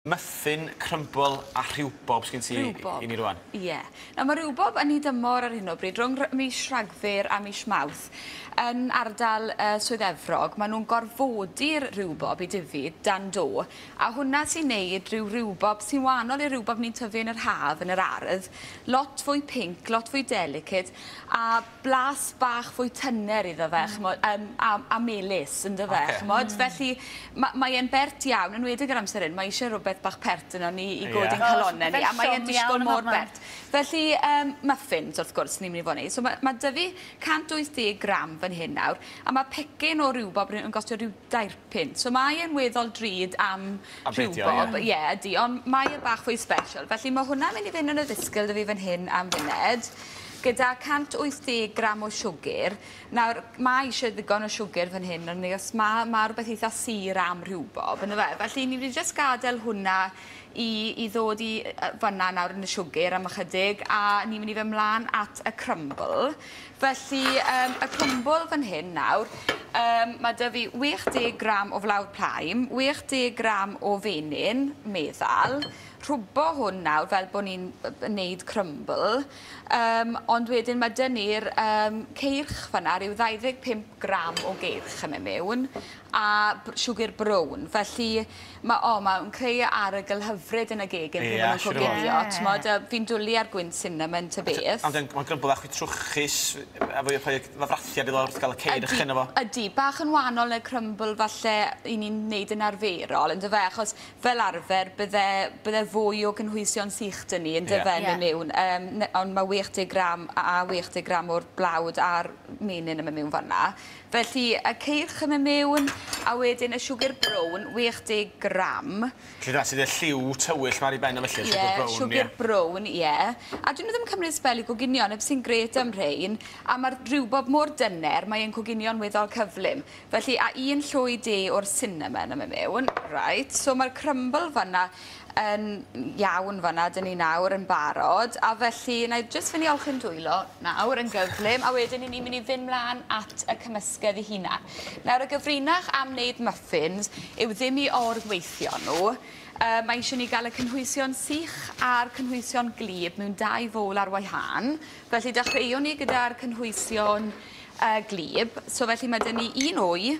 Muffin, crumble a rhiwbob sgyn ti i ni rwan. Ie. Nawr ma' riwbob yn 'i dymor ar hyn o bryd rhwng mis Rhagfyr a mis Mawrth yn ardal Swydd Efrog ma' nw'n gorfodi'r riwbob i dyfu dan do a hwnna sy'n neud ryw riwbob sy'n wahanol i'r riwbob ni'n tyfu yn yr haf yn yr ardd lot fwy pinc lot fwy delicate a blas bach fwy tyner iddo fe ch'mo' yym a melys yndyfe ch'mod? Felly mae e'n bert iawn enwedig yr amser 'yn mae isie rwbeth bach pert yno ni i godi'n calonne ni a mae e'n disgwl mor bert. Felly muffins wrth gwrs ni'n myn' i fod neud. So ma' 'dy fi 180 gram fan hyn nawr a ma' pecyn o riwbob yn gostio ryw dair punt. So mae e'n weddol drud am rhiwbob. Ie ydi ond mae e bach fwy special. Felly ma' hwnna'n mynd i fynd yn y ddisgyl 'da fi fan hyn am funed gyda 180 gram o siwgr. Nawr ma' isie ddigon o siwgr fan hyn ond os ma' rwbeth eitha sur am rhiwbob yndyfe? Felly ni mynd i jyst gadel hwnna i ddod i fanna nawr yn y siwgr am ychydig a ni'n mynd i fynd mlan at y crumble. Felly y crumble fan hyn nawr ma' 'da fi 60 gram o flawd plaen, 60 gram o fenyn meddal, rhwbo hwn nawr fel bod ni'n neud crumble, ond wedyn ma' 'da ni'r ceirch fanna, ryw 25 gram o geirch yn mynd mewn, a siwgr brown. Felly mae'n creu arogl hyfryd yn y gegin pryd maen nhw'n coginio. T'mod, fi'n dwlu ar gwynt cinnamon ta beth. Ond mae'n crumble bach fwy trwchus, a fwy o frathiad iddo wrth gael y ceirch yno fo. Ydy, bach yn wahanol na'r crumble falle 'y ni'n neud yn arferol, yndyfe, achos fel arfer bydde fwy o gynhwysion sych 'da ni yndyfe yn mynd mewn, ond mae 60 gram a 60 gram o'r blawd a'r menyn yn mynd mewn fanna. Felly y ceirch yn mynd mewn, a wedyn y siwgr brown, 60 gram. Felly dyna sydd y lliw tywyll 'ma ar ei ben o felly, siwgr brown. Ie, siwgr brown, ie. A dyn nhw ddim yn cymryd sbel i goginio, 'na beth sy'n grêt am rhein, a mae'r rhiwbob mor dyner, mae e'n coginio'n weddol cyflym. Felly, a un llwy de o'r cinnamon yn mynd mewn, right. So mae'r crumble fanna yn iawn fanna, dyn ni nawr yn barod, a felly na i jyst fynd i olchi'n dwylo nawr yn gyflym, a wedyn ni'n mynd i fynd mlaen at y cymysgedd ei hunan. Nawr y gyfrinach am wneud muffins yw ddim i orweithio nhw. Mae eisiau ni gael y cynhwysion sych a'r cynhwysion gwlyb mewn dau fol ar wahân. Felly dechreuwn ni gyda'r cynhwysion gwlyb. So felly mae 'da ni un wy,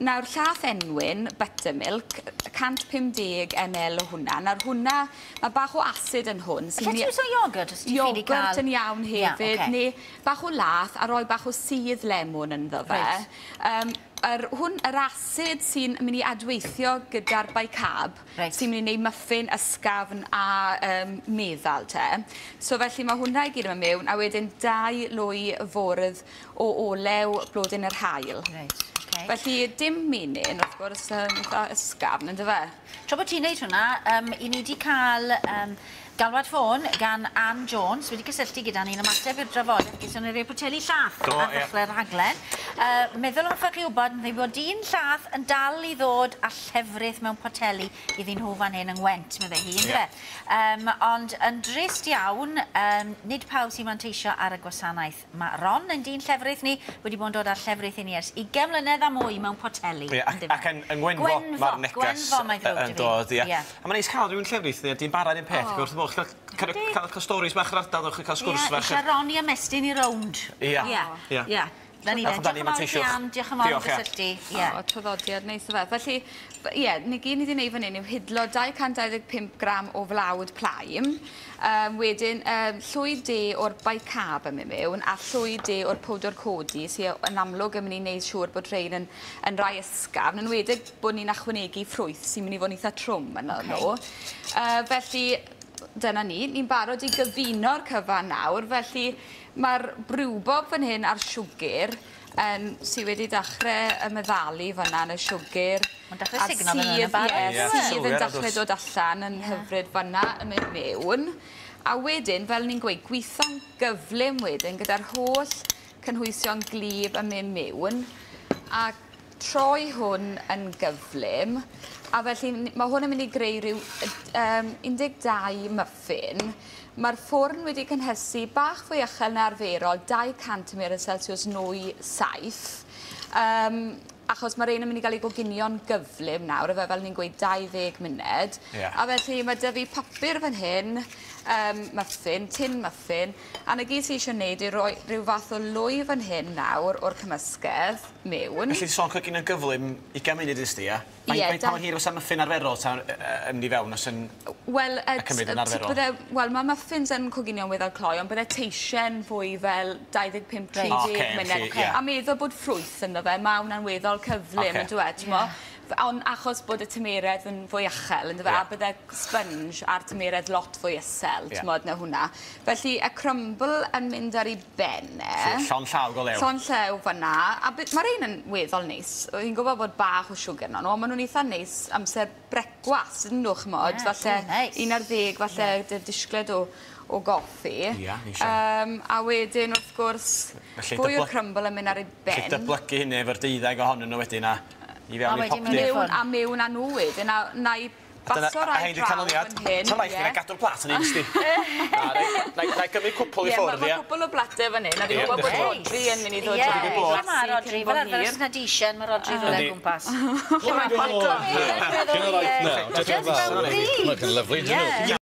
nawr llath enwyn, buttermilk, 150 ml o hwnna. Nawr hwnna, mae bach o acid yn hwn. Lle ti'n iwso iogwrt os ti'n ffili cael? Iogwrt yn iawn hefyd, neu bach o lath a rhoi bach o sudd lemwn ynddo fe. Yr acid sy'n mynd i adweithio gyda'r bicarb, sy'n mynd i wneud muffin ysgafn a meddal te. So felly mae hwnna i gyd yn mynd mewn, a wedyn 2 lwy fwrdd o olew blodyn yr haul. Felly dim menyn, wrth gwrs, eitha ysgafn, yndyfe? Tra bod ti'n neud hwnna, i ni wedi cael galwad ffôn gan Ann Jones, wedi cysylltu gyda ni'n ymateb i'r drafodaeth gyda ni rei poteli llath ar ddechrau'r rhaglen. Meddwl hoffech chi wybod, neu bod dyn llath yn dal i ddod â llefrith mewn poteli iddyn nhw fan hyn yng Ngwent, meddai hi, yndyfe? Ond yn drist iawn, nid pawb sy'n manteisio ar y gwasanaeth. Mae Ron, ein dyn llefrith ni, wedi bod yn dod â'r llefrith i ni ers 20 mlynedd a mwy mewn poteli. Ie, ac yng Ngwenfo mae'r neges yn dod, ie. A mae'n neis cael rhywun llefrith neu dyn bara un peth, wrth y modd, cael storis bach yr ardal, cael sgwrs fach. Ie, eisiau Ron i ymestyn i rownd. Ie. Ie. Na ni, diolch yn fawr i chi, Ann, diolch yn fawr am gysylltu. O, traddodiad neis o fe. Felly, ie, ni gyd ni wedi gwneud fan hyn yw hidlo 225 gram o flawd plaen, wedyn llwy de o'r bicarb yn mynd mewn, a llwy de o'r powdr codi, sydd yn amlwg yn mynd i wneud siŵr bod rhein yn rai ysgafn, yn enwedig bod ni'n ychwanegu ffrwyth sy'n mynd i fod yn eitha trwm yno nhw. Felly, dyna ni, ni'n barod i gyfuno'r cyfan nawr, felly mae'r briwbob fan hyn a'r siwgr sydd wedi dechrau ymeddalu fanna yn y siwgr. Mae'n dechrau sugno fan hyn yn barod. Ie, sydd yn dechrau dod allan yn hyfryd fanna yn mynd mewn. A wedyn, fel ni'n gweud, gweithio'n gyflym wedyn gyda'r holl cynhwysion gwlyb yn mynd mewn. A troi hwn yn gyflym. A felly mae hwn yn mynd i greu rhyw 12 muffin. Mae'r ffwrn wedi cynhesu bach fwy uchel na arferol, 200 Celsius nwy 7. Achos mae'r ein yn mynd i gael ei goginio'n gyflym nawr, efe fel ni'n gweud 20 munud. A felly mae 'da fi papur fan hyn, muffin, tin muffin, a 'na gyd sy eisiau gwneud yw rhoi rhyw fath o lwy fan hyn nawr o'r cymysgedd mewn. Felly sôn coginio'n gyflym, 20 munud ysdi, ia? Ie. Pa mor hir fysa muffin arferol ta'n mynd i fewn os yn Wel, cymryd yn arferol? Wel, mae muffins yn coginio'n weddol cloi, ond bydde teisen fwy fel 25-30 munud. A meddwl bod ffrwyth ynddo fe, mae hwnna'n weddol cyflym, yn dweud, t'mo'? Ond achos bod y tymeredd yn fwy uchel, yndyfe, a bydde sponge a'r tymeredd lot fwy isel, t'mod, na hwnna. Felly, y crumble yn mynd ar ei ben e. Llond llaw go lew. Llond llew fan'na. A mae'r ein yn weddol neis. Fi'n gwybod bod bach o siwgr yno nhw, ond maen nhw'n eitha neis amser brecwast, ydyn nhw, ch'mod? Falle 11, falle disgled o goffi. Ia, ni eisiau. A wedyn, wrth gwrs, fwy o crumble yn mynd ar ei ben. Felly dyblygu hynny efo'r 12 ohonyn nhw wedyn a i fewn i popty. Mewn a mewn â nhw wedyn, a na i baso rai draw fan hyn. Ta raid fi gadw'r plat yn un ysdi. Na i gymryd cwpl i ffwrdd, ia. Mae cwpl o blatau fan hyn, a fi'n gwybod bod Rodri yn mynd i ddod. Ie, mae Rodri, fel arfer os na disien, mae Rodri rhywle o gwmpas. Looking all right now. Looking lovely, dyn nhw.